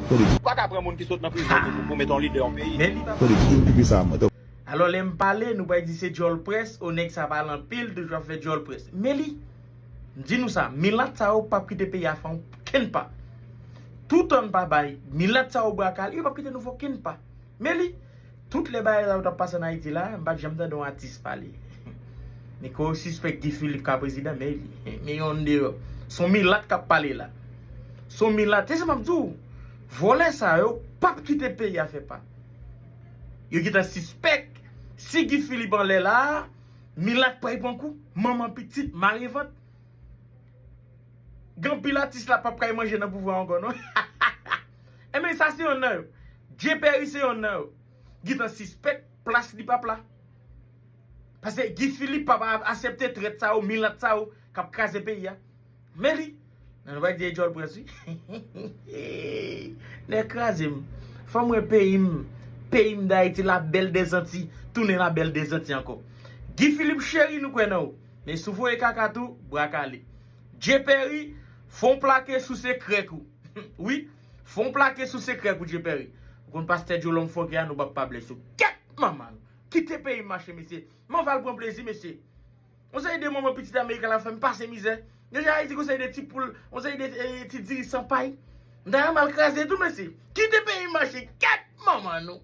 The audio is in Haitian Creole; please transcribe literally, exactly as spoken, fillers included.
Ou pa ka pran moun ki sot nan prizon pou, pou met yon lidè yon peyi. Men li pa. Alò, lè m pale, nou pral di se djòl près, o nèg sa pale anpil, toujou ap fè djòl près. Men li, m di nou sa, milat sa yo p ap kite peyi a fè okenn pa. Toutan n pa bay milat sa yo bra kale, yo p ap kite nou fè okenn pa. Men li, tout lè bagay sa yo t ap pase an Ayiti la, m pa t janm tande yon atis pale. Men ke w sispèk Guy Philippe ka prezidan, men li, men yon deyò. Se yon milat k ap pale la. Se yon milat, se sa m ap di w. Vòlè sa yo p ap kite peyi a fè pa. Yo gentan sispèk. Si Guy Philippe anlè la, milat pral pran kou. Manman pitit, mare vant. Gen anpil atis la p ap kay manje nan pouvwa ankò, non. Enben, sa se yonn nan yo. Dye Pèri se yonn nan yo. Gentan sispèk plas li p ap la. Paske Guy Philippe p ap aksepte trèt sa yo, milat sa yo, k ap kraze peyi a. Men li, nan nou pa di e djòl prens, wi. Nèg kraze m. Fò m wè peyi m, peyi m Dayiti, la belle des Antilles, tounen la belle des Antilles ankò. Guy Philippe cheri, nou kwè nan ou. Men si w voye kaka tou, bra kale. Dye Pèri, fon plake sou se krèk ou. Wi, fon plake sou se krèk ou, Dye Pèri. Ou konn pastè Djolòm Fòkè a, nou p ap pa blese w. Kèt manman nou. Kite peyi m mache, mesye. M anvi al pran plezi, mesye. Yon seri de manman pitit ameriken la fè m pase mizè. Deja Ayiti gon seri de ti poul, yon seri de eh, ti diri san pay. M ta renmen al kraze tou, mesye. Kite peyi m mache, kèt manman nou.